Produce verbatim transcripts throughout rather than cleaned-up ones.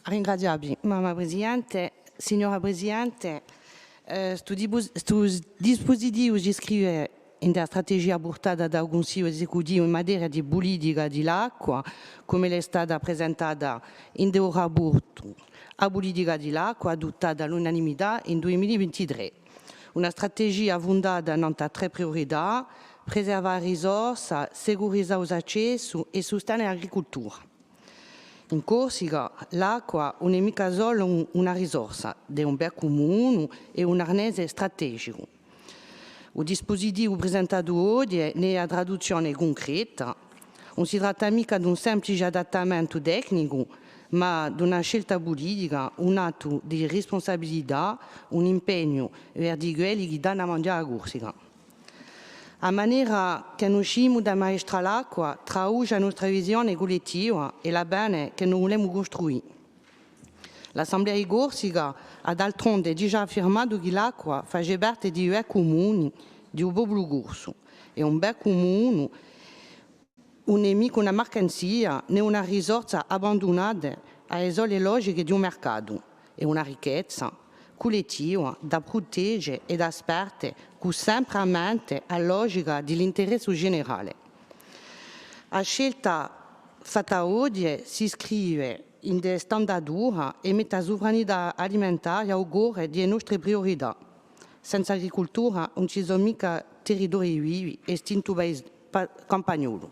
Ringrazià vi, Madama Presidente. Signora Presidente, eh, stu dipu-, stu s-, dispusitivu si scrive in a strategia purtata da u Cunsigliu Esecutivu in materia di pulitica di l'acqua, cum'ella hè stata presentata in u raportu A pulitica di l'acqua, aduttata à l'unanimità in dui mila vintitrè. Una strategia fundata nant'à trè priurità: preservà a risorsa, sicurizà u so accessu è sustene l'agricultura. In Corsica, l'acqua ùn hè micca solu un-, una risorsa, hè un bè cumunu è un arnese strategicu. U dispusitivu presentatu oghje n'hè a traduzzione cuncreta. Ùn si tratta micca d'un simplice adattamentu tecnicu, ma d'una scelta pulitica, un attu di rispunsabilità, un impegnu versu quelli chì danu à manghjà à a Corsica. A manera chì no scimu d'ammaestrà l'acqua traduce a nostra visione cullettiva è l'avvene chì no vulemu custruì. L'Assemblea di Corsica hà d'altronde digià affirmatu chì l'acqua face parte di i bè cumuni di u populu corsu, è un bè cumunu ùn hè micca una marcanzia, nè una risorsa abbandunata à e sole logiche di un mercatu, hè una ricchezza cullettiva da prutege è da sparte cù sempre à mente a logica di l'interessu generale. A scelta fatta oghje si scrive in e standardure è mette a suvranità alimentaria à u core di e nostre priurità. Senza agricultura ùn ci sò micca territorii vivi, hè stintu u paese pa-, campagnolu.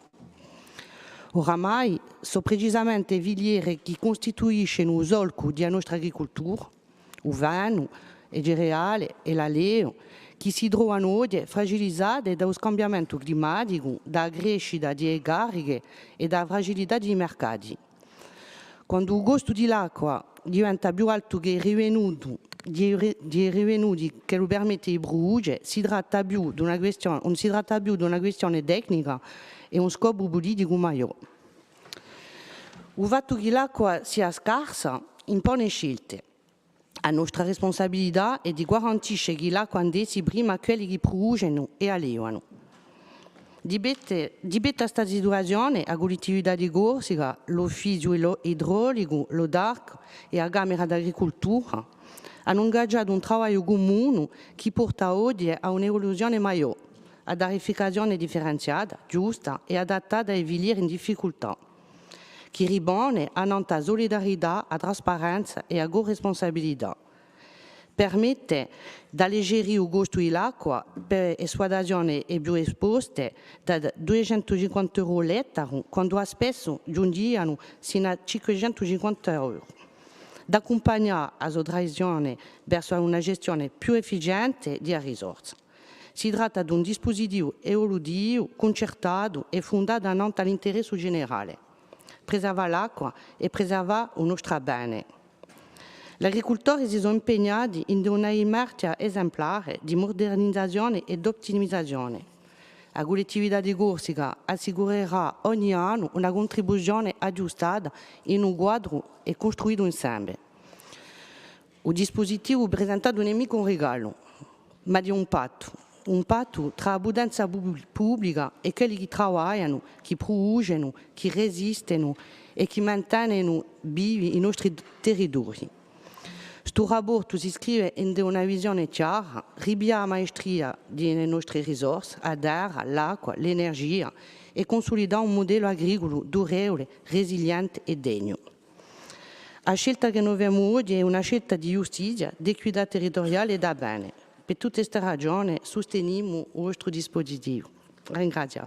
Oramai sò precisamente e filiere chì custituiscenu u solcu di a nostra agricultura, u fenu, e cereale è l'aleu, chì si trovanu oghje fragilizate da u scambiamentu climaticu, da a crescita di e cariche è da a fragilità di i mercati. Quandu u costu di l'acqua diventa più altu chè i rivenuti, di i ri-, di i rivenuti ch'ellu permette di pruduce, si tratta più d'una question-, ùn si tratta più d'una quistione tecnica, hè un scopu puliticu maiò. U fattu chì l'acqua sia scarsa impone scelte. A nostra rispunsabilità hè di guarantisce chì l'acqua andessi prima à quelli chì pruducenu è allevanu. Di pettu, di pettu à sta situazione, a Cullettività di Corsica, l'Uffiziu idro-, idrolicu, l'ODARC è a Camera d'Agricultura anu ingagiatu un travagliu cumunu chì porta oghje à un'evoluzione maiò, a tarificazione differenziata, ghjusta è adattata à e filiere in difficultà, chì ripone annant'à a sulidarità, a trasparenza è a currispunsabilità. Permette d'alleggerì u costu di l'acqua per e spluttazione e più esposte da duiecentucinquanta euro l'ettaru, quandu à spessu ghjunghjianu sinu à cinquecentucinquanta euro. D'accumpagnà a so transizione versu una gestione più efficiente di a risorsa. Si tratta d'un dispusitivu evolutivu, cuncertatu è fundatu annant'à l'interessu generale. Preservà l'acqua hè preservà u nostru avvene. L'agricultori si sò impegnati in una dimarchja esemplare di mudernizazione è d'ottimizazione. A Cullettività di Corsica assicurerà ogni annu una cuntribuzione aghjustata in un quadru è custruitu inseme. U dispusitivu presentatu ùn hè micca un rigalu, ma di un pattu, un pattu trà a putenza pub-, publica è quelli chì travaglianu, chì pruducenu, chì resistenu è chì mantenenu vivi i nostri territorii. Stu raportu si scrive ind'una visione chjara: ripiglià a maestria di e nostre risorse, a terra, l'acqua, l'energia, è cunsulidà un mudellu agriculu durevule, resiliente è degnu. A scelta chì no femu oghje hè una scelta di ghjustizia, d'equità territuriale è d'avvene. Per tutte ste ragione sustenimu u vostru dispusitivu. Ringraziu.